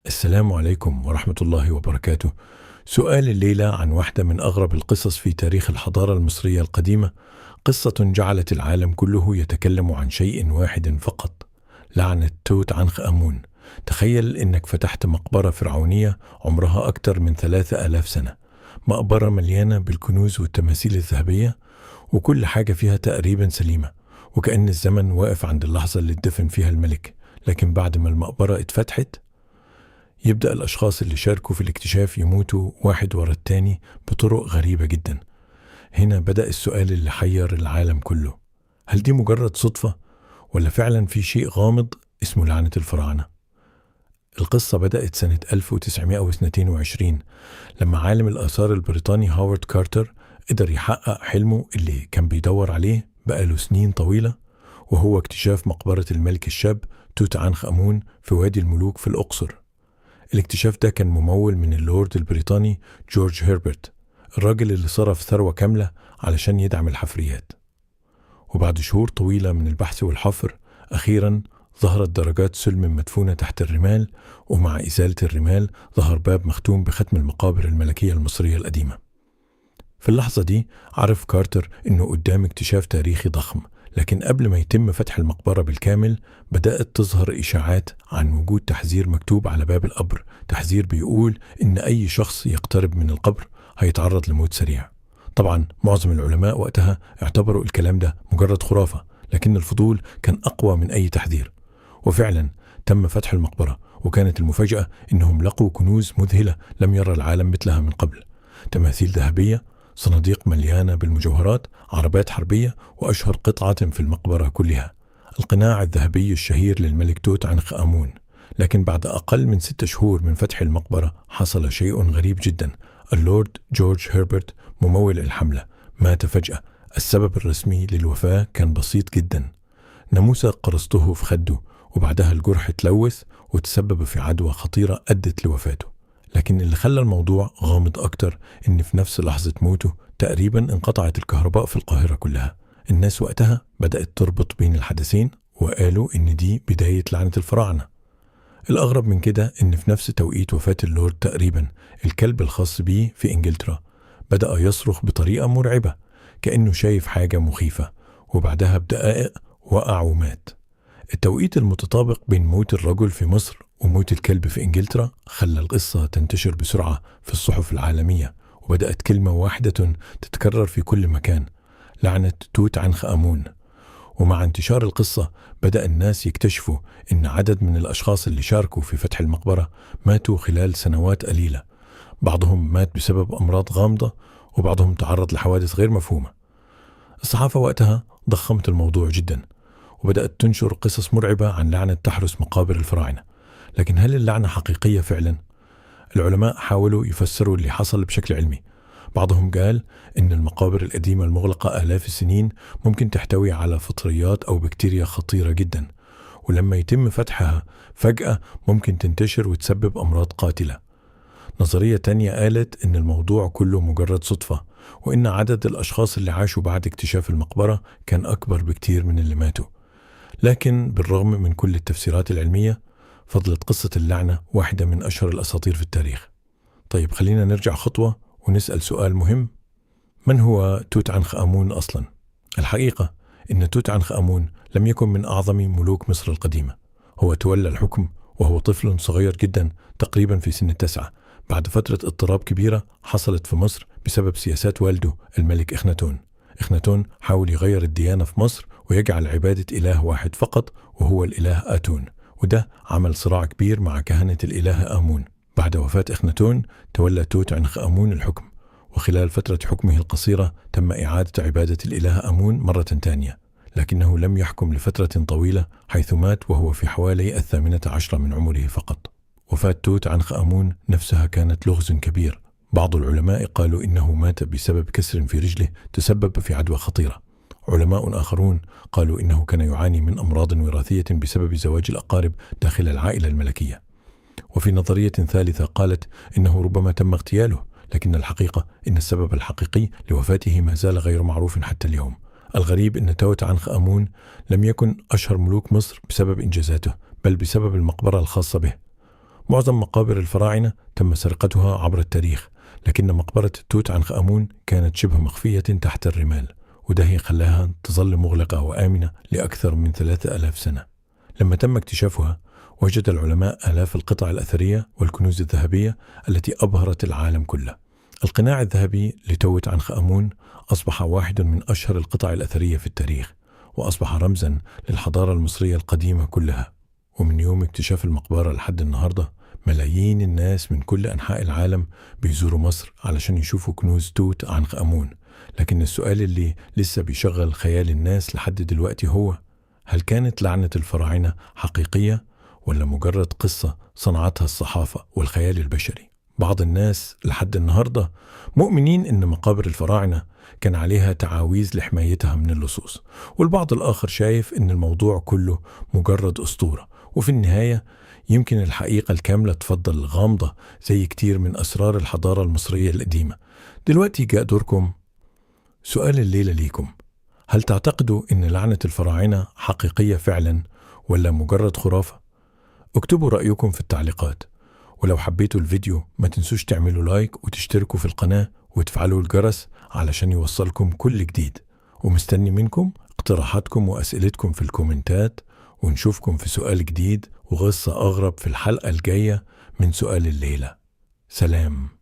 السلام عليكم ورحمة الله وبركاته. سؤال الليلة عن واحدة من أغرب القصص في تاريخ الحضارة المصرية القديمة، قصة جعلت العالم كله يتكلم عن شيء واحد فقط: لعنة توت عنخ آمون. تخيل إنك فتحت مقبرة فرعونية عمرها أكثر من 3000 سنة، مقبرة مليانة بالكنوز والتماثيل الذهبية، وكل حاجة فيها تقريبا سليمة، وكأن الزمن واقف عند اللحظة اللي اتدفن فيها الملك. لكن بعد ما المقبرة اتفتحت، يبدأ الأشخاص اللي شاركوا في الاكتشاف يموتوا واحد ورا التاني بطرق غريبة جدا. هنا بدأ السؤال اللي حير العالم كله: هل دي مجرد صدفة، ولا فعلا في شيء غامض اسمه لعنة الفراعنة؟ القصة بدأت سنة 1922 لما عالم الآثار البريطاني هاورد كارتر قدر يحقق حلمه اللي كان بيدور عليه بقاله سنين طويلة، وهو اكتشاف مقبرة الملك الشاب توت عنخ آمون في وادي الملوك في الأقصر. الاكتشاف ده كان ممول من اللورد البريطاني جورج هربرت، الراجل اللي صرف ثروة كاملة علشان يدعم الحفريات. وبعد شهور طويلة من البحث والحفر، أخيرا ظهرت درجات سلم مدفونة تحت الرمال، ومع إزالة الرمال ظهر باب مختوم بختم المقابر الملكية المصرية القديمة. في اللحظة دي عرف كارتر إنه قدام اكتشاف تاريخي ضخم، لكن قبل ما يتم فتح المقبرة بالكامل بدأت تظهر إشاعات عن وجود تحذير مكتوب على باب القبر، تحذير بيقول إن أي شخص يقترب من القبر هيتعرض لموت سريع. طبعا معظم العلماء وقتها اعتبروا الكلام ده مجرد خرافة، لكن الفضول كان أقوى من أي تحذير. وفعلا تم فتح المقبرة، وكانت المفاجأة إنهم لقوا كنوز مذهلة لم يرى العالم مثلها من قبل: تماثيل ذهبية، صناديق مليانة بالمجوهرات، عربات حربية، وأشهر قطعة في المقبرة كلها، القناع الذهبي الشهير للملك توت عنخ آمون. لكن بعد أقل من 6 شهور من فتح المقبرة حصل شيء غريب جدا. اللورد جورج هربرت ممول الحملة مات فجأة. السبب الرسمي للوفاة كان بسيط جدا: ناموسة قرصته في خده، وبعدها الجرح تلوث وتسبب في عدوى خطيرة أدت لوفاته. لكن اللي خلى الموضوع غامض أكتر إن في نفس لحظة موته تقريبا انقطعت الكهرباء في القاهرة كلها. الناس وقتها بدأت تربط بين الحدثين وقالوا إن دي بداية لعنة الفراعنة. الأغرب من كده إن في نفس توقيت وفاة اللورد تقريبا، الكلب الخاص بيه في إنجلترا بدأ يصرخ بطريقة مرعبة كأنه شايف حاجة مخيفة، وبعدها بدقائق وقع ومات. التوقيت المتطابق بين موت الرجل في مصر وموت الكلب في إنجلترا خلى القصة تنتشر بسرعة في الصحف العالمية، وبدأت كلمة واحدة تتكرر في كل مكان: لعنة توت عنخ آمون. ومع انتشار القصة بدأ الناس يكتشفوا إن عدد من الأشخاص اللي شاركوا في فتح المقبرة ماتوا خلال سنوات قليلة. بعضهم مات بسبب أمراض غامضة، وبعضهم تعرض لحوادث غير مفهومة. الصحافة وقتها ضخمت الموضوع جدا، وبدأت تنشر قصص مرعبة عن لعنة تحرس مقابر الفراعنة. لكن هل اللعنة حقيقية فعلا؟ العلماء حاولوا يفسروا اللي حصل بشكل علمي. بعضهم قال إن المقابر القديمة المغلقة آلاف السنين ممكن تحتوي على فطريات أو بكتيريا خطيرة جدا، ولما يتم فتحها فجأة ممكن تنتشر وتسبب أمراض قاتلة. نظرية تانية قالت إن الموضوع كله مجرد صدفة، وإن عدد الأشخاص اللي عاشوا بعد اكتشاف المقبرة كان أكبر بكتير من اللي ماتوا. لكن بالرغم من كل التفسيرات العلمية، فضلت قصة اللعنة واحدة من أشهر الأساطير في التاريخ. طيب خلينا نرجع خطوة ونسأل سؤال مهم: من هو توت عنخ آمون أصلا؟ الحقيقة إن توت عنخ آمون لم يكن من أعظم ملوك مصر القديمة. هو تولى الحكم وهو طفل صغير جدا، تقريبا في سن 9، بعد فترة اضطراب كبيرة حصلت في مصر بسبب سياسات والده الملك إخناتون. إخناتون حاول يغير الديانة في مصر ويجعل عبادة إله واحد فقط، وهو الإله آتون، وده عمل صراع كبير مع كهنة الإله آمون. بعد وفاة إخناتون تولى توت عنخ آمون الحكم، وخلال فترة حكمه القصيرة تم إعادة عبادة الإله آمون مرة تانية، لكنه لم يحكم لفترة طويلة، حيث مات وهو في حوالي 18 من عمره فقط. وفاة توت عنخ آمون نفسها كانت لغز كبير. بعض العلماء قالوا إنه مات بسبب كسر في رجله تسبب في عدوى خطيرة. علماء آخرون قالوا إنه كان يعاني من أمراض وراثية بسبب زواج الأقارب داخل العائلة الملكية. وفي نظرية ثالثة قالت إنه ربما تم اغتياله، لكن الحقيقة إن السبب الحقيقي لوفاته ما زال غير معروف حتى اليوم. الغريب أن توت عنخ آمون لم يكن أشهر ملوك مصر بسبب إنجازاته، بل بسبب المقبرة الخاصة به. معظم مقابر الفراعنة تم سرقتها عبر التاريخ، لكن مقبرة توت عنخ آمون كانت شبه مخفية تحت الرمال، وده خلاها تظل مغلقة وآمنة لأكثر من 3000 سنة. لما تم اكتشافها وجد العلماء آلاف القطع الأثرية والكنوز الذهبية التي أبهرت العالم كله. القناع الذهبي لتوت عنخ آمون أصبح واحد من أشهر القطع الأثرية في التاريخ، وأصبح رمزا للحضارة المصرية القديمة كلها. ومن يوم اكتشاف المقبرة لحد النهاردة ملايين الناس من كل أنحاء العالم بيزوروا مصر علشان يشوفوا كنوز توت عنخ آمون. لكن السؤال اللي لسه بيشغل خيال الناس لحد دلوقتي هو: هل كانت لعنة الفراعنة حقيقية ولا مجرد قصة صنعتها الصحافة والخيال البشري؟ بعض الناس لحد النهاردة مؤمنين إن مقابر الفراعنة كان عليها تعاويذ لحمايتها من اللصوص، والبعض الآخر شايف إن الموضوع كله مجرد أسطورة، وفي النهاية يمكن الحقيقة الكاملة تفضل غامضة زي كتير من أسرار الحضارة المصرية القديمة. دلوقتي جاء دوركم. سؤال الليلة ليكم: هل تعتقدوا إن لعنة الفراعنة حقيقية فعلا ولا مجرد خرافة؟ اكتبوا رأيكم في التعليقات، ولو حبيتوا الفيديو ما تنسوش تعملوا لايك وتشتركوا في القناة وتفعلوا الجرس علشان يوصلكم كل جديد. ومستني منكم اقتراحاتكم وأسئلتكم في الكومنتات، ونشوفكم في سؤال جديد وقصة أغرب في الحلقة الجاية من سؤال الليلة. سلام.